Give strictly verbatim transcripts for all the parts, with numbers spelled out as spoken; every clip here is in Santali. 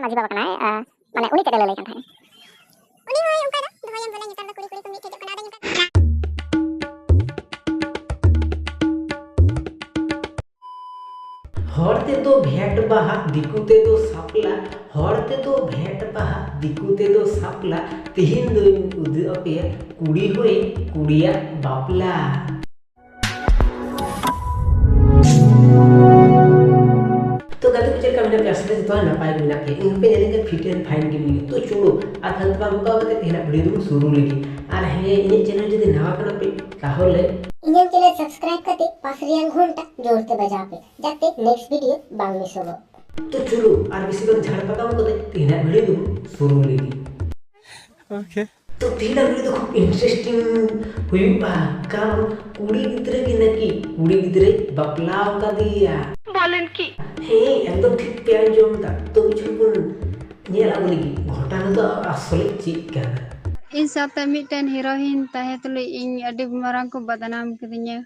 ᱢᱟᱹᱡᱷᱤ ᱵᱟᱵᱟ ᱠᱟᱱᱟᱭ, ᱟᱨ ᱢᱟᱱᱮ ᱩᱱᱤ ᱪᱮᱫ ᱮ ᱞᱟᱹᱞᱟᱹᱭ ᱠᱟᱱ ᱛᱟᱦᱮᱸᱫ? ᱩᱱᱤ ᱦᱚᱸᱭ ᱚᱱᱠᱟ ᱫᱚ ᱫᱚᱦᱚᱭᱮᱢ ᱵᱚᱞᱮ, ᱱᱮᱛᱟᱨ ᱫᱚ ᱠᱩᱲᱤ ᱠᱩᱲᱤ ᱠᱚ ᱢᱤᱫ ᱴᱷᱮᱡᱚᱜ ᱠᱟᱱᱟ, ᱟᱫᱚ ᱱᱮᱛᱟᱨ ᱦᱚᱲ ᱛᱮᱫᱚ ᱵᱷᱮᱴ ᱵᱟᱦᱟ, ᱫᱤᱠᱩ ᱛᱮᱫᱚ ᱥᱟᱯᱞᱟ᱾ ᱦᱚᱲ ᱛᱮᱫᱚ ᱵᱷᱮᱴ ᱵᱟᱦᱟ, ᱫᱤᱠᱩ ᱛᱮᱫᱚ ᱥᱟᱯᱞᱟ᱾ ᱛᱤᱦᱤᱧ ᱫᱚᱧ ᱩᱫᱩᱜ ᱟᱯᱮᱭᱟ ᱠᱩᱲᱤ ᱦᱩᱭ ᱠᱩᱲᱤᱭᱟᱜ ᱵᱟᱯᱞᱟ᱾ ᱛᱚ ᱜᱟᱛᱮ ᱠᱚ, ᱪᱮᱫ ᱞᱮᱠᱟ ᱢᱮᱱᱟᱜ ᱯᱮᱭᱟ? ᱟᱥᱟ ᱠᱚᱨᱮ ᱡᱚᱛᱚ ᱦᱚᱲ ᱱᱟᱯᱟᱭ ᱜᱮ ᱢᱮᱱᱟᱜ ᱯᱮᱭᱟ᱾ ᱤᱧ ᱦᱚᱸᱯᱮ ᱧᱮᱞᱮᱧ ᱠᱟᱱᱟ fit and fine ᱜᱮ ᱢᱮᱱᱟᱹᱧ᱾ ᱛᱚ ᱪᱚᱞᱚ, ᱟᱨ ᱯᱷᱟᱞᱛᱩ ᱵᱟᱝ ᱵᱚᱠᱟᱣ ᱠᱟᱛᱮ ᱛᱮᱦᱮᱧᱟᱜ video ᱫᱚᱵᱚᱱ ᱥᱩᱨᱩ ᱞᱮᱜᱮ᱾ ᱟᱨ ᱦᱮᱸ, ᱤᱧᱟᱹᱜ channel ᱡᱩᱫᱤ ᱱᱟᱣᱟ ᱠᱟᱱᱟ ᱯᱮ, ᱛᱟᱦᱚᱞᱮ ᱤᱧᱟᱹᱜ channel subscribe ᱠᱟᱛᱮ ᱯᱟᱥ ᱨᱮᱭᱟᱜ ᱜᱷᱚᱱᱴᱟ ᱡᱳᱨ ᱛᱮ ᱵᱟᱡᱟᱣ ᱯᱮ, ᱡᱟᱛᱮ next video ᱵᱟᱝ ᱢᱤᱥᱚᱜᱚᱜ᱾ ᱛᱚ ᱪᱚᱞᱚ, ᱟᱨ ᱵᱮᱥᱤ ᱵᱟᱝ ᱡᱷᱟᱲ ᱯᱟᱛᱟᱣ ᱠᱟᱛᱮ ᱛᱮᱦᱮᱧᱟᱜ video ᱫᱚᱵᱚᱱ ᱥᱩᱨᱩ ᱞᱮᱜᱮ᱾ ᱛᱚ ᱛᱮᱦᱮᱧᱟᱜ video ᱫᱚ ᱠᱷᱩᱵ interesting ᱦᱩᱭᱩᱜᱼᱟ, ᱠᱟᱨᱚᱱ ᱠᱩᱲᱤ ᱜᱤᱫᱽᱨᱟᱹ ᱜᱮ ᱱᱟᱠᱤ ᱠᱩᱲᱤ ᱜᱤᱫᱽᱨᱟᱹᱭ ᱵᱟᱯᱞᱟ ᱟᱠᱟᱫᱮᱭᱟ᱾ ᱵᱚᱞᱮᱱ ᱠᱤ? ᱦᱮᱸ, ᱮᱠᱫᱚᱢ ᱴᱷᱤᱠ ᱯᱮ ᱟᱸᱡᱚᱢ ᱫᱟ᱾ ᱛᱚ ᱪᱚᱞᱚ ᱵᱚᱱ ᱧᱮᱞ ᱟᱹᱜᱩ ᱞᱮᱜᱮ ᱜᱷᱚᱴᱚᱱᱟ ᱫᱚ ᱟᱥᱚᱞᱮ ᱪᱮᱫ ᱠᱟᱱᱟ᱾ ᱤᱧ ᱥᱟᱶᱛᱮ ᱢᱤᱫᱴᱮᱱ heroine ᱛᱟᱦᱮᱸ ᱛᱩᱞᱩᱡ ᱤᱧ ᱟᱹᱰᱤ ᱢᱟᱨᱟᱝ ᱠᱚ ᱵᱟᱫᱱᱟᱢ ᱠᱤᱫᱤᱧᱟ᱾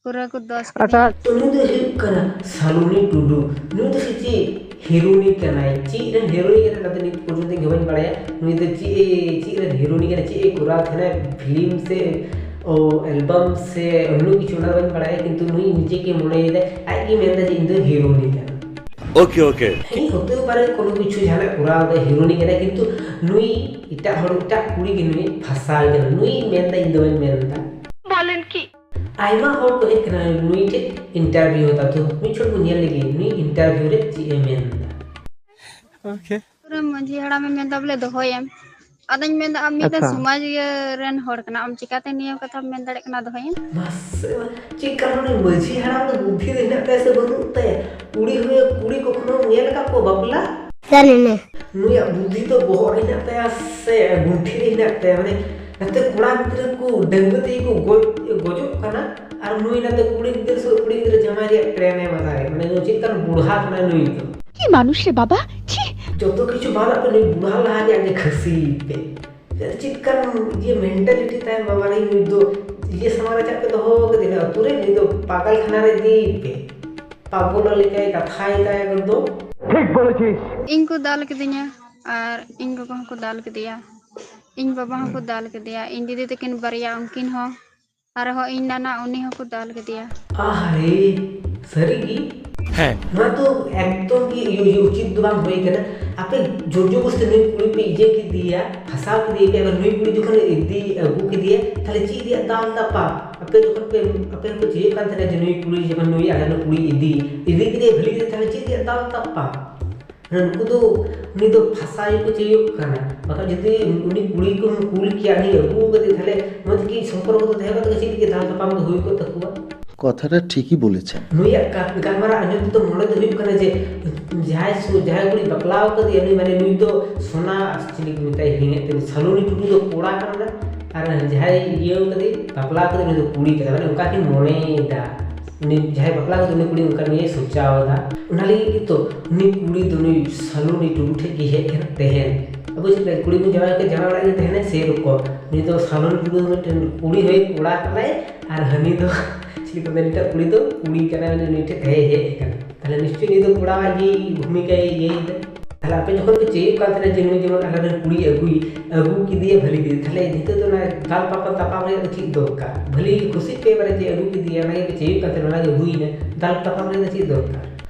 ᱯᱩᱨᱟᱹ ᱠᱚ ᱫᱚᱥ ᱟᱪᱪᱷᱟ᱾ ᱠᱤᱫᱤᱧᱟ᱾ ᱛᱚ ᱱᱩᱭ ᱫᱚ ᱦᱩᱭᱩᱜ ᱠᱟᱱᱟ ᱥᱟᱞᱩᱱᱤ ᱴᱩᱰᱩ᱾ ᱱᱩᱭ ᱫᱚ ᱥᱮ ᱪᱮᱫ heroine ᱠᱟᱱᱟᱭ, ᱪᱮᱫ ᱨᱮᱱ heroine ᱠᱟᱱᱟᱭ, ᱚᱱᱟ ᱫᱚ ᱱᱤᱛ ᱯᱚᱨᱡᱚᱱᱛᱚ ᱤᱧ ᱦᱚᱸ ᱵᱟᱹᱧ ᱵᱟᱲᱟᱭᱟ᱾ ᱱᱩᱭ ᱫᱚ ᱪᱮᱫ ᱮ, ᱪᱮᱫ ᱨᱮᱱ heroine ᱠᱟᱱᱟᱭ, ᱪᱮᱫ ᱮ ᱠᱚᱨᱟᱣ ᱛᱟᱦᱮᱱᱟᱭ, film ᱥᱮ, ᱚ, album ᱥᱮ ᱚᱱᱱᱚ ᱠᱤᱪᱷᱩ, ᱚᱱᱟ ᱫᱚ ᱵᱟᱹᱧ ᱵᱟᱲᱟᱭᱟ, ᱠᱤᱱᱛᱩ ᱱᱩᱭ ᱱᱤᱡᱮ ᱜᱮ ᱢᱚᱱᱮᱭᱮᱫᱟᱭ, ᱟᱡ ᱜᱮ ᱢᱮᱱᱫᱟ ᱡᱮ ᱤᱧ ᱫᱚ heroine ᱠᱟᱱᱟ᱾ OK, OK. ᱦᱮᱸ, ᱦᱚᱛᱮ ᱯᱟᱨᱮ ᱠᱳᱱᱳ ᱠᱤᱪᱷᱩ ᱡᱟᱦᱟᱱᱟᱜ ᱠᱚᱨᱟᱣ ᱫᱟᱭ, heroine ᱠᱟᱱᱟᱭ, ᱠᱤᱱᱛᱩ ᱱᱩᱭ ᱮᱴᱟᱜ ᱦᱚᱲ, ᱮᱴᱟᱜ ᱠᱩᱲᱤ ᱜᱮ ᱱᱩᱭ ᱯᱷᱟᱥᱟᱣ ᱠᱟᱱᱟ᱾ ᱱᱩᱭ ᱢᱮᱱᱫᱟ ᱤᱧ ᱫᱚ ᱵᱟᱹᱧ ᱢᱮᱱᱫᱟ᱾ ᱵᱚᱞᱮᱱ ᱠᱤ? ᱟᱭᱢᱟ ᱦᱚᱲ ᱠᱚ ᱦᱮᱡ ᱠᱟᱱᱟ ᱱᱩᱭ ᱴᱷᱮᱡ interview ᱦᱟᱛᱟᱣ᱾ ᱛᱚ ᱢᱤᱫ ᱪᱷᱚᱴ ᱵᱚᱱ ᱧᱮᱞ ᱞᱮᱜᱮ ᱱᱩᱭ interview ᱨᱮ ᱪᱮᱫ ᱮ ᱢᱮᱱ ᱮᱫᱟ᱾ OK. ᱯᱩᱨᱟᱹ ᱢᱟᱹᱡᱷᱤ ᱦᱟᱲᱟᱢᱮ ᱢᱮᱱᱫᱟ ᱵᱚᱞᱮ ᱫᱚᱦᱚᱭᱮᱢ᱾ ᱟᱫᱚᱧ ᱢᱮᱱᱫᱟ ᱟᱢ ᱢᱤᱫᱴᱮᱱ ᱟᱪᱪᱷᱟ᱾ ᱥᱚᱢᱟᱡᱽ ᱤᱭᱟᱹ ᱨᱮᱱ ᱦᱚᱲ ᱠᱟᱱᱟ, ᱟᱢ ᱪᱤᱠᱟᱛᱮ ᱱᱤᱭᱟᱹ ᱠᱟᱛᱷᱟᱢ ᱢᱮᱱ ᱫᱟᱲᱮᱭᱟᱜ ᱠᱟᱱᱟ ᱫᱚᱦᱚᱭᱮᱢ? ᱢᱟᱥᱮ, ᱪᱮᱫ ᱠᱟᱨᱚᱱ ᱩᱱᱤ ᱢᱟᱹᱡᱷᱤ ᱦᱟᱲᱟᱢ ᱫᱚ ᱵᱩᱫᱽᱫᱷᱤ ᱫᱚ ᱦᱮᱱᱟᱜ ᱛᱟᱭᱟ ᱥᱮ ᱵᱟᱹᱱᱩᱜ ᱛᱟᱭᱟ? ᱠᱩᱲᱤ ᱦᱩᱭ ᱠᱩᱲᱤ ᱠᱚᱠᱷᱚᱱᱳ ᱧᱮᱞ ᱟᱠᱟᱫ ᱠᱚᱣᱟ ᱵᱟᱯᱞᱟ? ᱥᱟᱹᱨᱤ ᱱᱮ᱾ ᱱᱩᱭᱟᱜ ᱵᱩᱫᱽᱫᱷᱤ ᱫᱚ ᱵᱚᱦᱚᱜ ᱨᱮ ᱦᱮᱱᱟᱜ ᱛᱟᱭᱟ ᱥᱮ ᱜᱩᱱᱴᱷᱤ ᱨᱮ ᱦᱮᱱᱟᱜ ᱛᱟᱭᱟ? ᱢᱟᱱᱮ ᱱᱟᱛᱮ ᱠᱚᱲᱟ ᱜᱤᱫᱽᱨᱟᱹ ᱠᱚ ᱰᱟᱺᱜᱩᱣᱟᱹ ᱛᱮᱜᱮ ᱠᱚ ᱜᱚᱡ, ᱜᱚᱡᱚᱜ ᱠᱟᱱᱟ, ᱟᱨ ᱱᱩᱭ ᱱᱟᱛᱮ ᱠᱩᱲᱤ ᱜᱤᱫᱽᱨᱟᱹ ᱥᱩᱨ ᱠᱩᱲᱤ ᱜᱤᱫᱽᱨᱟᱹ ᱡᱟᱶᱟᱭ ᱨᱮᱭᱟᱜ plan ᱮ ᱢᱟᱛᱟᱣ ᱠᱟᱱᱟ᱾ ᱱᱩᱭ ᱪᱮᱫ ᱞᱮᱠᱟᱱ ᱵᱩᱲᱦᱟ ᱠᱟᱱᱟᱭ ᱱᱩᱭ ᱫᱚ? কি মানুষ রে বাবা, ছি। ᱡᱚᱛᱚ ᱠᱤᱪᱷᱩ ᱵᱟᱫ ᱟᱯᱮ, ᱱᱩᱭ ᱵᱩᱲᱦᱟ ᱞᱟᱦᱟ ᱜᱮ ᱟᱡ ᱫᱚ ᱠᱷᱟᱹᱥᱤ ᱯᱮ᱾ ᱪᱮᱫ ᱞᱮᱠᱟᱱ ᱤᱭᱟᱹ mentality ᱛᱟᱭ ᱵᱟᱵᱟ ᱨᱮ, ᱱᱩᱭ ᱫᱚ ᱤᱭᱟᱹ ᱥᱟᱢᱟᱝ ᱨᱮ ᱪᱟᱜ ᱯᱮ ᱫᱚᱦᱚ ᱠᱟᱫᱮ ᱟᱹᱛᱩ ᱨᱮ, ᱱᱩᱭ ᱫᱚ ᱯᱟᱜᱟᱞ ᱠᱷᱟᱱᱟ ᱨᱮ ᱤᱫᱤᱭᱮ ᱯᱮ᱾ ᱯᱟᱜᱚᱞ ᱞᱮᱠᱟᱭ ᱠᱟᱛᱷᱟᱭ ᱛᱟᱭ ᱮᱠᱫᱚᱢ᱾ ঠিক বলেছিস। ᱤᱧ ᱠᱚ ᱫᱟᱞ ᱠᱤᱫᱤᱧᱟ ᱟᱨ ᱤᱧ ᱜᱚᱜᱚ ᱦᱚᱸᱠᱚ ᱫᱟᱞ ᱠᱮᱫᱮᱭᱟ᱾ ᱤᱧ ᱵᱟᱵᱟ ᱦᱚᱸᱠᱚ ᱫᱟᱞ ᱠᱮᱫᱮᱭᱟ, ᱤᱧ ᱫᱤᱫᱤ ᱛᱟᱹᱠᱤᱱ ᱵᱟᱨᱭᱟ, ᱩᱱᱠᱤᱱ ᱦᱚᱸ, ᱟᱨᱦᱚᱸ ᱤᱧ ᱱᱟᱱᱟ, ᱩᱱᱤ ᱦᱚᱸᱠᱚ ᱫᱟᱞ ᱠᱮᱫᱮᱭᱟ᱾ ᱟᱦᱟᱨᱮ, ᱥᱟᱹᱨᱤᱜᱮ? ᱦᱮᱸ᱾ ᱱᱚᱣᱟ ᱫᱚ ᱮᱠᱫᱚᱢ ᱜᱮ ᱤᱭᱟᱹ, ᱤᱭᱟᱹ ᱩᱪᱤᱛ ᱫᱚ ᱵᱟᱝ ᱦᱩᱭ ᱠᱟᱱᱟ᱾ ᱟᱯᱮ ᱡᱳᱨ ᱡᱚᱵᱚᱥᱛᱤ ᱱᱩᱭ ᱠᱩᱲᱤ ᱯᱮ ᱤᱭᱟᱹ ᱠᱮᱫᱮᱭᱟ, ᱯᱷᱟᱸᱥᱟᱣ ᱠᱮᱫᱮᱭᱟ ᱯᱮ, ᱟᱵᱟᱨ ᱱᱩᱭ ᱠᱩᱲᱤ ᱡᱚᱠᱷᱚᱱ ᱤᱫᱤ ᱟᱹᱜᱩ ᱠᱮᱫᱮᱭᱟ, ᱛᱟᱦᱞᱮ ᱪᱮᱫ ᱨᱮᱭᱟᱜ ᱫᱟᱞ ᱛᱟᱯᱟᱢ? ᱟᱯᱮ ᱡᱚᱠᱷᱚᱱ ᱯᱮ, ᱟᱯᱮ ᱦᱚᱸᱯᱮ ᱪᱟᱹᱭᱚᱜ ᱠᱟᱱ ᱛᱟᱦᱮᱱᱟ ᱡᱮ ᱱᱩᱭ ᱠᱩᱲᱤ, ᱡᱮᱢᱚᱱ ᱱᱩᱭ ᱟᱞᱮ ᱱᱩᱭ ᱠᱩᱲᱤ ᱤᱫᱤ, ᱤᱫᱤ ᱠᱮᱫᱮᱭᱟ ᱵᱷᱟᱹᱞᱤ ᱠᱮᱫᱮᱭᱟ, ᱛᱟᱦᱞᱮ ᱪᱮᱫ ᱨᱮᱭᱟᱜ ᱫᱟᱞ ᱛᱟᱯᱟᱢ? ᱢᱟᱱᱮ ᱱᱩᱠᱩ ᱫᱚ ᱩᱱᱤ ᱫᱚ ᱯᱷᱟᱸᱥᱟᱣ ᱜᱮᱠᱚ ᱪᱟᱹᱭᱚᱜ ᱠᱟᱱᱟ᱾ ᱵᱟᱠᱷᱟᱱ ᱡᱩᱫᱤ ᱩᱱᱤ ᱠᱩᱲᱤ ᱠᱚ ᱠᱩᱞ ᱠᱮᱭᱟ, ᱩᱱᱤ ᱟᱹᱜᱩ ᱠᱟᱫᱮ, ᱛᱟᱦᱞᱮ ᱢᱚᱡᱽ ᱜᱮ ᱥᱚᱢᱯᱚᱨᱠᱚ ᱫᱚ ᱛᱟᱦᱮᱸ ᱠᱚᱜ ᱛᱟᱠᱚᱣᱟ, ᱪᱮᱫ ᱞᱟᱹᱜᱤᱫ ᱫᱟᱞ ᱛᱟᱯᱟᱢ ᱫᱚ ᱦᱩᱭ ᱠᱚᱜ ᱛᱟᱠᱚᱣᱟ? কথাটা ঠিকই বলেছেন। ᱱᱩᱭᱟᱜ ᱠᱟ-, ᱜᱟᱞᱢᱟᱨᱟᱣ ᱟᱸᱡᱚᱢ ᱛᱮᱫᱚ ᱢᱚᱱᱮ ᱫᱚ ᱦᱩᱭᱩᱜ ᱠᱟᱱᱟ ᱡᱮ ᱡᱟᱦᱟᱸᱭ ᱥᱩ-, ᱡᱟᱦᱟᱸᱭ ᱠᱩᱲᱤ ᱵᱟᱯᱞᱟ ᱟᱠᱟᱫᱮᱭᱟ, ᱱᱩᱭ ᱢᱟᱱᱮ ᱱᱩᱭ ᱫᱚ ᱥᱚᱱᱟ, ᱪᱤᱞᱤ ᱠᱚ ᱢᱮᱛᱟᱭ, ᱦᱤᱲᱤᱧᱮᱫ ᱛᱟᱭᱟ, ᱥᱟᱞᱩᱱᱤ ᱴᱩᱰᱩ ᱫᱚ ᱠᱚᱲᱟ ᱠᱟᱱᱟ, ᱟᱨ ᱡᱟᱦᱟᱸᱭ ᱤᱭᱟᱹ ᱠᱟᱫᱮ, ᱵᱟᱯᱞᱟ ᱠᱟᱫᱮ, ᱩᱱᱤ ᱫᱚ ᱠᱩᱲᱤ ᱠᱟᱱᱟ, ᱢᱟᱱᱮ ᱚᱱᱠᱟ ᱠᱤᱱ ᱢᱚᱱᱮᱭᱮᱫᱟ᱾ ᱩᱱᱤ ᱡᱟᱦᱟᱸᱭ ᱵᱟᱯᱞᱟ ᱠᱟᱫᱮ, ᱩᱱᱤ ᱠᱩᱲᱤ ᱚᱱᱠᱟ ᱱᱩᱭᱮ ᱥᱚᱪᱟᱣ ᱮᱫᱟ᱾ ᱚᱱᱟ ᱞᱟᱹᱜᱤᱫ ᱜᱮᱛᱚ ᱩᱱᱤ ᱠᱩᱲᱤ ᱫᱚ ᱱᱩᱭ ᱥᱟᱞᱩᱱᱤ ᱴᱩᱰᱩ ᱴᱷᱮᱡ ᱜᱮ ᱦᱮᱡ ᱠᱟᱱᱟ ᱛᱟᱦᱮᱸᱱ᱾ ᱟᱵᱚ ᱪᱮᱫ ᱞᱮᱠᱟ ᱠᱩᱲᱤ ᱵᱚᱱ ᱡᱟᱶᱟᱭ ᱠᱟᱛᱮ ᱡᱟᱶᱟᱭ ᱚᱲᱟᱜ ᱨᱮ ᱛᱟᱦᱮᱱᱟᱭ, ᱥᱮᱨᱚᱠᱚᱢ ᱱᱩᱭ ᱫᱚ ᱥᱟᱞᱩᱱᱤ ᱴᱩᱰᱩ ᱫᱚ ᱢᱤᱫᱴᱮᱱ ᱠᱩᱲᱤ ᱦᱩᱭ ᱠᱚᱲᱟ ᱠᱟᱱᱟᱭ, ᱟᱨ ᱦᱟᱹᱱᱤ ᱫᱚ ᱪᱮᱫ ᱠᱚ ᱢᱮᱱ, ᱮᱴᱟᱜ ᱠᱩᱲᱤ ᱫᱚ ᱠᱩᱲᱤ ᱠᱟᱱᱟᱭ, ᱢᱟᱱᱮ ᱱᱩᱭ ᱴᱷᱮᱡ ᱦᱮᱡ ᱦᱮᱡ ᱟᱠᱟᱱᱟ᱾ ᱛᱟᱦᱞᱮ ᱱᱤᱥᱪᱚᱭ ᱱᱩᱭ ᱫᱚ ᱠᱚᱲᱟᱣᱟᱜ ᱜᱮ ᱵᱷᱩᱢᱤᱠᱟᱭ ᱤᱭᱟᱹᱭᱮᱫᱟ᱾ ᱛᱟᱦᱞᱮ ᱟᱯᱮ ᱡᱚᱠᱷᱚᱱ ᱯᱮ ᱪᱟᱹᱭᱚᱜ ᱠᱟᱱ ᱛᱟᱦᱮᱱᱟ ᱡᱮ ᱱᱩᱭ ᱡᱮᱢᱚᱱ ᱟᱞᱮ ᱨᱮᱱ ᱠᱩᱲᱤ ᱟᱹᱜᱩᱭ, ᱟᱹᱜᱩ ᱠᱮᱫᱮᱭᱟ ᱵᱷᱟᱹᱞᱤ ᱠᱮᱫᱮ, ᱛᱟᱦᱞᱮ ᱱᱤᱛᱚᱜ ᱫᱚ ᱚᱱᱟ ᱫᱟᱞ ᱛᱟᱯᱟᱢ, ᱛᱟᱯᱟᱢ ᱨᱮᱭᱟᱜ ᱫᱚ ᱪᱮᱫ ᱫᱚᱨᱠᱟᱨ? ᱵᱷᱟᱹᱞᱤ ᱠᱩᱥᱤ ᱯᱮ ᱵᱟᱨᱮ ᱡᱮ ᱟᱹᱜᱩ ᱠᱮᱫᱮᱭᱟ, ᱚᱱᱟᱜᱮ ᱯᱮ ᱪᱟᱹᱭᱚᱜ ᱠᱟᱱ ᱛᱟᱦᱮᱱᱟ, ᱚᱱᱟᱜᱮ ᱦᱩᱭᱱᱟ, ᱫᱟᱞ ᱛᱟᱯᱟᱢ ᱨᱮᱭᱟᱜ ᱫᱚ ᱪᱮᱫ ᱫᱚᱨᱠᱟᱨ?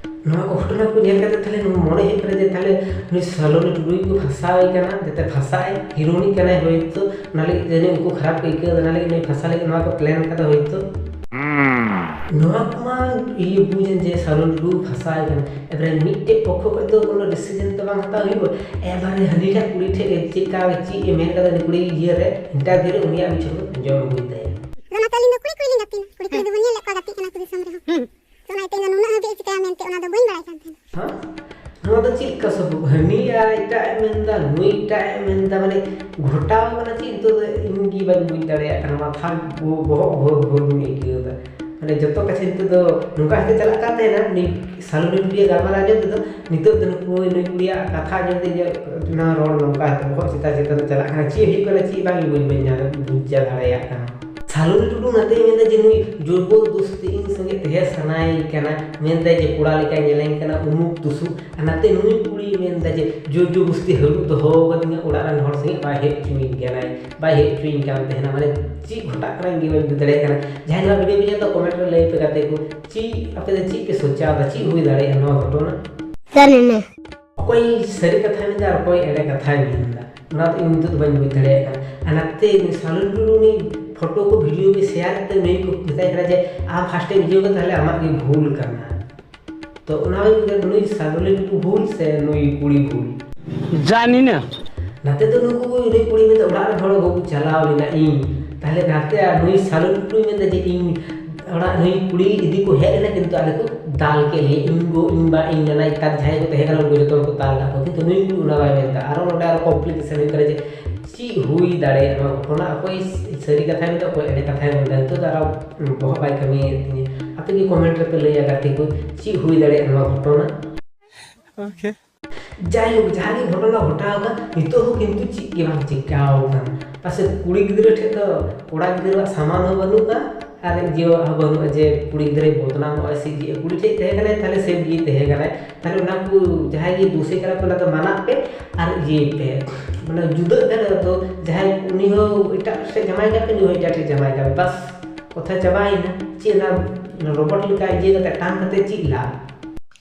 ᱱᱚᱣᱟ ᱠᱚ ᱜᱷᱚᱴᱚᱱᱟ ᱠᱚ ᱧᱮᱞ ᱠᱟᱛᱮ ᱛᱟᱦᱞᱮ ᱱᱚᱣᱟ ᱢᱚᱱᱮ ᱦᱩᱭᱩᱜ ᱠᱟᱱᱟ ᱡᱮ ᱛᱟᱦᱞᱮ ᱱᱩᱭ ᱥᱟᱞᱚᱱᱤ ᱴᱩᱰᱩ ᱜᱮᱠᱚ ᱯᱷᱟᱸᱥᱟᱣᱮ ᱠᱟᱱᱟ, ᱡᱟᱛᱮ ᱯᱷᱟᱸᱥᱟᱜ ᱟᱭ, ᱦᱤᱨᱳᱱᱤ ᱠᱟᱱᱟᱭ ᱦᱚᱭᱛᱳ, ᱚᱱᱟ ᱞᱟᱹᱜᱤᱫ ᱛᱮ ᱡᱟᱹᱱᱤᱡ ᱩᱱᱠᱩ ᱠᱷᱟᱨᱟᱯ ᱠᱚ ᱟᱹᱭᱠᱟᱹᱣ ᱮᱫᱟ, ᱚᱱᱟ ᱞᱟᱹᱜᱤᱫ ᱱᱩᱭ ᱯᱷᱟᱸᱥᱟ ᱞᱟᱹᱜᱤᱫ ᱱᱚᱣᱟ ᱠᱚ ᱯᱞᱮᱱ ᱠᱟᱫᱟ ᱦᱚᱭᱛᱳ᱾ ᱱᱚᱣᱟ ᱠᱚᱢᱟ ᱤᱭᱟᱹ ᱵᱩᱡᱽ ᱮᱱ ᱡᱮ ᱥᱟᱞᱚᱱᱤ ᱴᱩᱰᱩ ᱯᱷᱟᱸᱥᱟᱣᱮ ᱠᱟᱱᱟ, ᱮᱵᱟᱨᱮ ᱢᱤᱫᱴᱮᱡ ᱯᱚᱠᱠᱷᱚ ᱠᱷᱚᱡ ᱫᱚ ᱠᱳᱱᱳ ᱰᱤᱥᱤᱡᱮᱱ ᱫᱚ ᱵᱟᱝ ᱦᱟᱛᱟᱣ ᱦᱩᱭᱩᱜᱼᱟ, ᱮᱵᱟᱨᱮ ᱦᱟᱹᱱᱤᱴᱟᱜ ᱠᱩᱲᱤ ᱴᱷᱮᱡ ᱪᱮᱫ ᱞᱮᱠᱟ ᱪᱮᱫ ᱮ ᱢᱮᱱ ᱠᱟᱫᱟ ᱩᱱᱤ ᱠᱩᱲᱤ ᱤᱭᱟᱹ ᱨᱮ, ᱤᱱᱴᱟᱨᱵᱷᱤᱭᱩ ᱨᱮ, ᱩᱱᱤᱭᱟᱜ ᱢᱤᱫ ᱪᱷᱚᱴ ᱟᱸᱡᱚᱢ ᱟᱹᱜᱩᱭ ᱛᱟᱭᱟ᱾ ᱟᱫᱚ ᱚᱱᱟᱛᱮ ᱟᱹᱞᱤᱧ ᱫᱚ ᱠᱩᱲᱤ ᱠᱩᱲᱤ ᱞᱤᱧ ᱜᱟᱛᱮᱜᱼᱟ, ᱠᱩᱲᱤ ᱠᱩᱲᱤ ᱫᱚᱵᱚᱱ ᱧᱮᱞ ᱞᱮᱫ ᱠᱚᱣᱟ ᱜᱟᱛᱮᱜ ᱠᱟᱱᱟ ᱠᱚ ᱫᱤᱥᱚᱢ ᱨᱮᱦᱚᱸ᱾ ᱛᱚ ᱚᱱᱟ ᱤᱭᱟᱹᱛᱮ ᱤᱧ ᱫᱚ ᱱᱩᱱᱟᱹᱜ ᱦᱟᱹᱵᱤᱡ ᱪᱤᱠᱟᱹᱭᱟ ᱢᱮᱱᱛᱮ ᱚᱱᱟ ᱫᱚ ᱵᱟᱹᱧ ᱵᱟᱲᱟᱭ ᱠᱟᱱ ᱛᱟᱦᱮᱱᱟ᱾ ᱦᱮᱸ? ᱱᱚᱣᱟ ᱫᱚ ᱪᱮᱫ ᱞᱮᱠᱟ ᱥᱚᱢᱵᱷᱚᱵ? ᱦᱟᱹᱱᱤ ᱟᱨ ᱮᱴᱟᱜ ᱮ ᱢᱮᱱᱫᱟ, ᱱᱩᱭ ᱮᱴᱟᱜ ᱮ ᱢᱮᱱᱫᱟ, ᱢᱟᱱᱮ ᱜᱷᱚᱴᱟᱣ ᱠᱟᱱᱟ ᱪᱮᱫ? ᱱᱤᱛᱚᱜ ᱫᱚ ᱤᱧ ᱜᱮ ᱵᱟᱹᱧ ᱵᱩᱡᱽ ᱫᱟᱲᱮᱭᱟᱜ ᱠᱟᱱᱟ, ᱢᱟᱛᱷᱟ ᱵᱚ-, ᱵᱚᱦᱚᱜ ᱜᱷᱳᱨ ᱜᱷᱳᱨ ᱤᱧ ᱟᱹᱭᱠᱟᱹᱣ ᱮᱫᱟ᱾ ᱢᱟᱱᱮ ᱡᱚᱛᱚ ᱠᱟᱛᱷᱟ ᱱᱤᱛᱚᱜ ᱫᱚ ᱱᱚᱝᱠᱟ ᱠᱟᱛᱮ ᱪᱟᱞᱟᱜ ᱠᱟᱱ ᱛᱟᱦᱮᱱᱟ, ᱩᱱᱤ ᱥᱟᱞᱩᱱᱤ ᱠᱩᱲᱤᱭᱟᱜ ᱜᱟᱞᱢᱟᱨᱟᱣ ᱟᱸᱡᱚᱢ ᱛᱮᱫᱚ ᱱᱤᱛᱚᱜ ᱫᱚ ᱱᱩᱠᱩ, ᱱᱩᱭ ᱠᱩᱲᱤᱭᱟᱜ ᱠᱟᱛᱷᱟ ᱟᱸᱡᱚᱢ ᱛᱮ ᱤᱧᱟᱹᱜ ᱱᱚᱣᱟ ᱨᱚᱲ ᱱᱚᱝᱠᱟ ᱠᱟᱛᱮ ᱵᱚᱦᱚᱜ ᱪᱮᱛᱟᱱ ᱪᱮᱛᱟᱱ ᱛᱮ ᱪᱟᱞᱟᱜ ᱠᱟᱱᱟ, ᱪᱮᱫ ᱦᱩᱭᱩᱜ ᱠᱟᱱᱟ ᱪᱮᱫ ᱵᱟᱝ ᱤᱧ ᱵᱟᱹᱧ ᱵᱩᱡᱽ ᱫᱟᱲᱮᱭᱟᱜ ᱠᱟᱱᱟ᱾ ᱥᱟᱞᱩᱱᱤ ᱴᱩᱰᱩ ᱱᱟᱛᱮᱭ ᱢᱮᱱᱫᱟ ᱡᱮ ᱱᱩᱭ ᱡᱳᱨ ᱡᱳᱵᱚᱨᱫᱚᱥᱛᱤ ᱤᱧ ᱥᱚᱸᱜᱮ ᱛᱟᱦᱮᱸ ᱥᱟᱱᱟᱭᱮ ᱠᱟᱱᱟ, ᱢᱮᱱᱫᱟᱭ ᱡᱮ ᱠᱚᱲᱟ ᱞᱮᱠᱟᱭ ᱧᱮᱞᱮᱧ ᱠᱟᱱᱟ, ᱩᱢᱩᱠ ᱛᱩᱥᱩᱠ᱾ ᱟᱨ ᱱᱟᱛᱮ ᱱᱩᱭ ᱠᱩᱲᱤᱭ ᱢᱮᱱᱫᱟ ᱡᱮ ᱡᱳᱨ ᱡᱳᱵᱚᱨᱫᱚᱥᱛᱤ ᱦᱟᱹᱨᱩᱵ ᱫᱚᱦᱚ ᱠᱟᱫᱤᱧᱟ, ᱚᱲᱟᱜ ᱨᱮᱱ ᱦᱚᱲ ᱥᱚᱸᱜᱮ ᱵᱟᱭ ᱦᱮᱡ ᱦᱚᱪᱚᱧ ᱠᱟᱱᱟᱭ, ᱵᱟᱭ ᱦᱮᱡ ᱦᱚᱪᱚᱧ ᱠᱟᱱ ᱛᱟᱦᱮᱱᱟ᱾ ᱢᱟᱱᱮ ᱪᱮᱫ ᱜᱷᱚᱴᱟᱜ ᱠᱟᱱᱟ ᱤᱧ ᱜᱮ ᱵᱟᱹᱧ ᱵᱩᱡᱽ ᱫᱟᱲᱮᱭᱟᱜ ᱠᱟᱱᱟ᱾ ᱡᱟᱦᱟᱸᱭ ᱱᱚᱣᱟ ᱵᱷᱤᱰᱤᱭᱳ ᱯᱮ ᱧᱮᱞ ᱫᱟ, ᱠᱚᱢᱮᱱᱴ ᱨᱮ ᱞᱟᱹᱭ ᱯᱮ ᱜᱟᱛᱮ ᱠᱚ, ᱪᱮᱫ ᱟᱯᱮ ᱫᱚ ᱪᱮᱫ ᱯᱮ ᱥᱚᱪᱟᱣ ᱫᱟ, ᱪᱮᱫ ᱦᱩᱭ ᱫᱟᱲᱮᱭᱟᱜᱼᱟ ᱱᱚᱣᱟ ᱜᱷᱚᱴᱚᱱᱟ? ᱡᱟᱱᱤ ᱱᱮ᱾ ᱚᱠᱚᱭ ᱥᱟᱹᱨᱤ ᱠᱟᱛᱷᱟᱭ ᱢᱮᱱᱫᱟ ᱟᱨ ᱚᱠᱚᱭ ᱮᱲᱮ ᱠᱟᱛᱷᱟᱭ ᱢᱮᱱᱫᱟ, ᱚᱱᱟ ᱫᱚ ᱤᱧ ᱱᱤᱛᱚᱜ ᱫᱚ ᱵᱟᱹᱧ ᱵᱩᱡᱽ ᱫᱟᱲᱮᱭᱟᱜ ᱠᱟᱱᱟ᱾ ᱟᱨ ᱱᱟᱛᱮ ᱩᱱᱤ ᱥᱟᱞᱩᱱ ᱴᱩᱰᱩ ᱩᱱᱤ ᱯᱷᱳᱴᱳ ᱠᱚ ᱵᱷᱤᱰᱤᱭᱳ ᱜᱮ ᱥᱮᱭᱟᱨ ᱠᱟᱛᱮ ᱱᱩᱭ ᱠᱚ ᱢᱮᱛᱟᱭ ᱠᱟᱱᱟ ᱡᱮ ᱟᱢ ᱯᱷᱟᱥᱴᱮᱢ ᱤᱭᱟᱹ ᱠᱟᱫᱟ, ᱛᱟᱦᱞᱮ ᱟᱢᱟᱜ ᱜᱮ ᱵᱷᱩᱞ ᱠᱟᱱᱟ᱾ ᱛᱚ ᱚᱱᱟ ᱦᱩᱭᱩᱜ ᱠᱟᱱᱟ ᱱᱩᱭ ᱥᱟᱞᱩᱱ ᱴᱩᱰᱩ ᱵᱷᱩᱞ ᱥᱮ ᱱᱩᱭ ᱠᱩᱲᱤ ᱵᱷᱩᱞ? ᱡᱟᱱᱤ ᱱᱮ᱾ ᱱᱟᱛᱮ ᱫᱚ ᱱᱩᱠᱩ ᱱᱩᱭ ᱠᱩᱲᱤ ᱢᱮᱱᱫᱟ ᱚᱲᱟᱜ ᱨᱮᱱ ᱦᱚᱲ ᱵᱟᱹᱵᱩ ᱪᱟᱞᱟᱣ ᱞᱮᱱᱟ ᱤᱧ, ᱛᱟᱦᱞᱮ ᱱᱟᱛᱮ ᱟᱨ ᱱᱩᱭ ᱥᱟᱞᱩᱱ ᱴᱩᱰᱩᱭ ᱢᱮᱱᱫᱟ ᱡᱮ ᱤᱧ ᱚᱲᱟᱜ ᱱᱩᱭ ᱠᱩᱲᱤ ᱤᱫᱤ ᱠᱚ ᱦᱮᱡ ᱞᱮᱱᱟ, ᱠᱤᱱᱛᱩ ᱟᱞᱮ ᱠᱚ ᱫᱟᱞ ᱠᱮᱫ ᱞᱮᱭᱟ, ᱤᱧ ᱜᱚ, ᱤᱧ ᱵᱟ, ᱤᱧ ᱱᱟᱱᱟ, ᱮᱴᱟᱜ ᱡᱟᱦᱟᱸᱭ ᱠᱚ ᱛᱟᱦᱮᱸ ᱠᱟᱱᱟ ᱩᱱᱠᱩ ᱡᱚᱛᱚ ᱦᱚᱲ ᱠᱚ ᱫᱟᱞ ᱠᱟᱜ ᱠᱚ, ᱠᱤᱱᱛᱩ ᱱᱩᱭ ᱠᱩᱲᱤ ᱚᱱᱟ ᱵᱟᱭ ᱢᱮᱱ ᱮᱫᱟ᱾ ᱟᱨᱚ ᱱᱚᱰᱮ ᱟᱨᱚ ᱠᱚᱢᱯᱞᱤᱠᱮᱥᱚᱱ ᱦᱩᱭᱩᱜ ᱠᱟᱱᱟ ᱡᱮ ᱪᱮᱫ ᱦᱩᱭ ᱫᱟᱲᱮᱭᱟᱜᱼᱟ ᱱᱚᱣᱟ ᱜᱷᱚᱴᱚᱱᱟ, ᱚᱠᱚᱭ ᱥᱟᱹᱨᱤ ᱠᱟᱛᱷᱟᱭ ᱢᱮᱱᱫᱟ, ᱚᱠᱚᱭ ᱮᱲᱮ ᱠᱟᱛᱷᱟᱭ ᱢᱮᱱᱫᱟ᱾ ᱱᱤᱛᱚᱜ ᱫᱚ ᱟᱨᱚ ᱵᱚᱦᱚᱜ ᱵᱟᱭ ᱠᱟᱹᱢᱤᱭᱮᱫ ᱛᱤᱧᱟᱹ᱾ ᱟᱯᱮ ᱜᱮ ᱠᱚᱢᱮᱱᱴ ᱨᱮᱯᱮ ᱞᱟᱹᱭᱟ ᱜᱟᱛᱮ ᱠᱚ, ᱪᱮᱫ ᱦᱩᱭ ᱫᱟᱲᱮᱭᱟᱜᱼᱟ ᱱᱚᱣᱟ ᱜᱷᱚᱴᱚᱱᱟ᱾ ᱡᱟᱭᱦᱳᱠ, ᱡᱟᱦᱟᱸ ᱜᱮ ᱜᱷᱚᱴᱚᱱᱟ ᱜᱷᱚᱴᱟᱣ ᱟᱠᱟᱱ, ᱱᱤᱛᱚᱜ ᱦᱚᱸ ᱠᱤᱱᱛᱩ ᱪᱮᱫ ᱜᱮ ᱵᱟᱝ ᱪᱤᱠᱟᱣ ᱟᱠᱟᱱᱟ᱾ ᱯᱟᱥᱮᱡ ᱠᱩᱲᱤ ᱜᱤᱫᱽᱨᱟᱹ ᱴᱷᱮᱱ ᱫᱚ ᱠᱚᱲᱟ ᱜᱤᱫᱽᱨᱟᱹᱣᱟᱜ ᱥᱟᱢᱟᱱ ᱦᱚᱸ ᱵᱟᱹᱱᱩᱜᱼᱟ ᱟᱨ ᱤᱭᱟᱹᱣᱟᱜ ᱦᱚᱸ ᱵᱟᱹᱱᱩᱜᱼᱟ ᱡᱮ ᱠᱩᱲᱤ ᱜᱤᱫᱽᱨᱟᱹᱭ ᱵᱚᱫᱱᱟᱢᱚᱜᱼᱟ ᱥᱮ ᱪᱮᱫ᱾ ᱠᱩᱲᱤ ᱴᱷᱮᱱ ᱛᱟᱦᱮᱸ ᱠᱟᱱᱟᱭ, ᱛᱟᱦᱞᱮ ᱥᱮᱯ ᱜᱮ ᱛᱟᱦᱮᱸ ᱠᱟᱱᱟᱭ᱾ ᱛᱟᱦᱞᱮ ᱚᱱᱟ ᱠᱚ ᱡᱟᱦᱟᱸᱭ ᱜᱮ ᱫᱳᱥᱮ ᱠᱟᱱᱟ ᱠᱚ, ᱚᱱᱟ ᱫᱚ ᱢᱟᱱᱟᱜ ᱯᱮ ᱟᱨ ᱤᱭᱟᱹᱭ ᱯᱮ, ᱢᱟᱱᱮ ᱡᱩᱫᱟᱹᱜ ᱯᱮ᱾ ᱟᱫᱚ ᱡᱟᱦᱟᱸᱭ ᱩᱱᱤ ᱦᱚᱸ ᱮᱴᱟᱜ ᱥᱮᱫ ᱡᱟᱶᱟᱭ ᱠᱟᱜ ᱯᱮ, ᱱᱩᱭ ᱦᱚᱸ ᱮᱴᱟᱜ ᱴᱷᱮᱱ ᱡᱟᱶᱟᱭ ᱠᱟᱜ ᱯᱮ, ᱵᱟᱥ ᱠᱟᱛᱷᱟ ᱪᱟᱵᱟᱭᱮᱱᱟ᱾ ᱪᱮᱫ ᱚᱱᱟ ᱨᱳᱵᱚᱴ ᱞᱮᱠᱟ ᱤᱭᱟᱹ ᱠᱟᱛᱮ ᱴᱟᱝ ᱠᱟᱛᱮ ᱪᱮᱫ ᱞᱟᱵᱷ?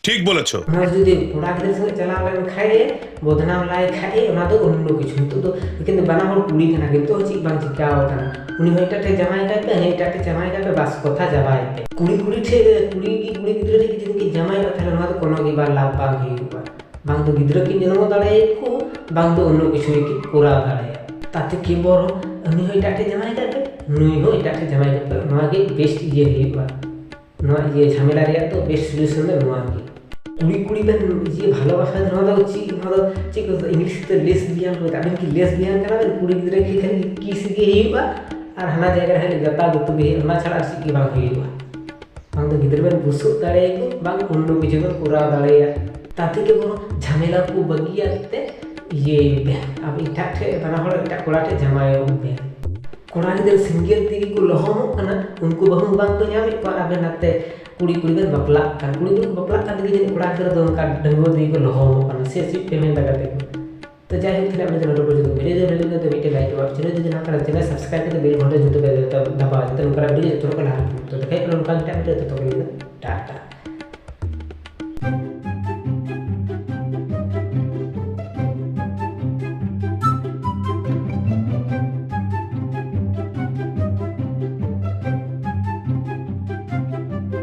ᱴᱷᱤᱠ ᱵᱚᱞᱮᱪᱷᱚ᱾ ᱚᱱᱟ ᱡᱩᱫᱤ ᱠᱚᱲᱟ ᱜᱤᱫᱽᱨᱟᱹ ᱥᱚᱸᱜᱮ ᱪᱟᱞᱟᱣ ᱞᱮᱱ ᱠᱷᱟᱡ ᱮ, ᱵᱚᱫᱱᱟᱢ ᱞᱟᱭ ᱠᱷᱟᱡ ᱮ, ᱚᱱᱟ ᱫᱚ ᱚᱱᱱᱚ ᱠᱤᱪᱷᱩ᱾ ᱱᱤᱛᱚᱜ ᱫᱚ ᱮᱠᱮᱱ ᱫᱚ ᱵᱟᱱᱟ ᱦᱚᱲ ᱠᱩᱲᱤ ᱠᱟᱱᱟ, ᱱᱤᱛᱚᱜ ᱦᱚᱸ ᱪᱮᱫ ᱵᱟᱝ ᱪᱤᱠᱟᱣ ᱠᱟᱱᱟ᱾ ᱩᱱᱤ ᱦᱚᱸ ᱮᱴᱟᱜ ᱴᱷᱮᱡ ᱡᱟᱶᱟᱭ ᱠᱟᱭ ᱯᱮ, ᱦᱮᱸ ᱮᱴᱟᱜ ᱴᱷᱮᱡ ᱡᱟᱶᱟᱭ ᱠᱟᱭ ᱯᱮ, ᱵᱟᱥ ᱠᱚᱛᱷᱟ ᱪᱟᱵᱟᱭ ᱯᱮ᱾ ᱠᱩᱲᱤ ᱠᱩᱲᱤ ᱴᱷᱮᱡ, ᱠᱩᱲᱤ ᱜᱮ ᱠᱩᱲᱤ ᱜᱤᱫᱽᱨᱟᱹ ᱴᱷᱮᱡ ᱡᱩᱫᱤ ᱠᱤᱱ ᱡᱟᱶᱟᱭᱚᱜᱼᱟ, ᱛᱟᱦᱞᱮ ᱱᱚᱣᱟ ᱫᱚ ᱠᱳᱱᱳ ᱜᱮ ᱵᱟᱝ ᱞᱟᱵᱷ ᱵᱟᱝ ᱦᱩᱭᱩᱜᱼᱟ᱾ ᱵᱟᱝ ᱫᱚ ᱜᱤᱫᱽᱨᱟᱹ ᱠᱤᱱ ᱡᱚᱱᱢᱚ ᱫᱟᱲᱮᱭᱟᱠᱚ, ᱵᱟᱝ ᱫᱚ ᱚᱱᱱᱚ ᱠᱤᱪᱷᱩ ᱜᱮᱠᱤᱱ ᱠᱚᱨᱟᱣ ᱫᱟᱲᱮᱭᱟᱜᱼᱟ᱾ ᱛᱟᱛᱮ ᱠᱮ ᱵᱚᱨᱚᱝ ᱩᱱᱤ ᱦᱚᱸ ᱮᱴᱟᱜ ᱴᱷᱮᱡ ᱡᱟᱶᱟᱭ ᱠᱟᱭ ᱯᱮ, ᱱᱩᱭ ᱦᱚᱸ ᱮᱴᱟᱜ ᱴᱷᱮᱡ ᱡᱟᱶᱟᱭ ᱠᱟᱭ ᱯᱮ, ᱱᱚᱣᱟ ᱜᱮ ᱵᱮᱥᱴ ᱤᱭᱟᱹ ᱦᱩᱭᱩᱜᱼᱟ᱾ ᱱᱚᱣᱟ ᱤᱭᱟᱹ ᱡᱷᱟᱢᱮᱞᱟ ᱨᱮᱭᱟᱜ ᱫᱚ ᱵᱮᱥᱴ ᱥᱚᱞᱩᱥᱚᱱ ᱫᱚ ᱱᱚᱣᱟ ᱜᱮ᱾ ᱠᱩᱲᱤ ᱠᱩᱲᱤ ᱵᱮᱱ ᱤᱭᱟᱹ ᱵᱷᱟᱞᱚᱵᱟᱥᱟ ᱫᱚ, ᱱᱚᱣᱟ ᱫᱚ ᱪᱮᱫ, ᱱᱚᱣᱟ ᱫᱚ ᱪᱮᱫ ᱠᱚ, ᱤᱝᱞᱤᱥ ᱛᱮ ᱞᱮᱥᱵᱤᱭᱟᱱ ᱠᱚ ᱢᱮᱛᱟᱜᱼᱟ᱾ ᱟᱵᱮᱱ ᱠᱤ ᱞᱮᱥᱵᱤᱭᱟᱱ ᱠᱟᱱᱟ ᱵᱮᱱ? ᱠᱩᱲᱤ ᱜᱤᱫᱽᱨᱟᱹ ᱠᱤ ᱠᱷᱟᱹᱞᱤ ᱠᱤᱥ ᱜᱮ ᱦᱩᱭᱩᱜᱼᱟ ᱟᱨ ᱦᱟᱱᱟ ᱡᱟᱭᱜᱟ ᱨᱮ ᱠᱷᱟᱹᱞᱤ ᱜᱟᱛᱟ ᱜᱩᱛᱩ ᱜᱮ ᱦᱩᱭᱩᱜᱼᱟ, ᱚᱱᱟ ᱪᱷᱟᱲᱟ ᱟᱨ ᱪᱮᱫ ᱜᱮ ᱵᱟᱝ ᱦᱩᱭᱩᱜᱼᱟ᱾ ᱵᱟᱝ ᱫᱚ ᱜᱤᱫᱽᱨᱟᱹ ᱵᱮᱱ ᱵᱩᱥᱩᱜ ᱫᱟᱲᱮᱭᱟᱠᱚ, ᱵᱟᱝ ᱚᱱᱱᱚ ᱠᱤᱪᱷᱩ ᱵᱮᱱ ᱠᱚᱨᱟᱣ ᱫᱟᱲᱮᱭᱟᱜᱼᱟ᱾ ᱛᱟᱛᱮ ᱠᱮ ᱵᱚᱨᱚᱝ ᱡᱷᱟᱢᱮᱞᱟ ᱠᱚ ᱵᱟᱹᱜᱤᱭᱟᱜ ᱛᱮ ᱤᱭᱟᱹᱭ ᱵᱮᱱ, ᱟᱵᱮᱱ ᱮᱴᱟᱜ ᱴᱷᱮᱡ, ᱵᱟᱱᱟ ᱦᱚᱲ ᱮᱴᱟᱜ ᱠᱚᱲᱟ ᱴᱷᱮᱡ ᱡᱟᱶᱟᱭᱚᱜ ᱵᱮᱱ᱾ ᱠᱚᱲᱟ ᱜᱤᱫᱽᱨᱟᱹ ᱥᱤᱝᱜᱮᱞ ᱛᱮᱜᱮ ᱠᱚ ᱞᱚᱦᱚᱢᱚᱜ ᱠᱟᱱᱟ, ᱩᱱᱠᱩ ᱵᱟᱹᱦᱩ ᱵᱟᱝ ᱠᱚ ᱧᱟᱢᱮᱫ ᱠᱚᱣᱟ, ᱟᱵᱮᱱ ᱱᱟᱛᱮ ᱠᱩᱲᱤ ᱠᱩᱲᱤ ᱵᱮᱱ ᱵᱟᱯᱞᱟᱜ ᱠᱟᱱ, ᱠᱩᱲᱤ ᱠᱩᱲᱤ ᱠᱚ ᱵᱟᱯᱞᱟᱜ ᱠᱟᱱ ᱛᱮᱜᱮ ᱡᱟᱹᱱᱤᱡ ᱠᱚᱲᱟ ᱜᱤᱫᱽᱨᱟᱹ ᱫᱚ ᱚᱱᱠᱟ ᱰᱟᱺᱜᱩᱣᱟᱹ ᱛᱮᱜᱮ ᱠᱚ ᱞᱚᱦᱚᱢᱚᱜ ᱠᱟᱱᱟ, ᱥᱮ ᱪᱮᱫ ᱯᱮ ᱢᱮᱱ ᱞᱟᱜᱟ ᱛᱮ? ᱛᱚ ᱡᱟᱭᱦᱳᱠ, ᱛᱟᱦᱞᱮ ᱟᱵᱮᱱ ᱡᱟᱦᱟᱸ ᱱᱚᱰᱮ ᱯᱚᱨᱡᱚᱱᱛᱚ video ᱫᱚ ᱵᱮᱱ ᱧᱮᱞ ᱞᱮᱫᱟ, ᱢᱤᱫᱴᱮᱱ like ᱛᱟᱵᱚᱱ, channel ᱡᱩᱫᱤ ᱱᱟᱣᱟ ᱠᱟᱱᱟ channel subscribe ᱠᱟᱛᱮ bell ᱜᱷᱚᱱᱴᱟ ᱡᱚᱛᱚ ᱯᱮ ᱫᱟᱵᱟᱣᱟ, ᱡᱟᱛᱮ ᱱᱚᱝᱠᱟᱱᱟᱜ video ᱡᱚᱛᱚ ᱦᱚᱲ ᱠᱚ ᱞᱟᱦᱟ ᱛᱮ ᱫᱮᱠᱷᱟᱣ ᱯᱮ ᱱᱚᱝᱠᱟ ᱜᱮ ᱛᱚᱛᱚ ᱠᱷᱚᱱ ᱫᱚ ᱴᱟᱴᱟ᱾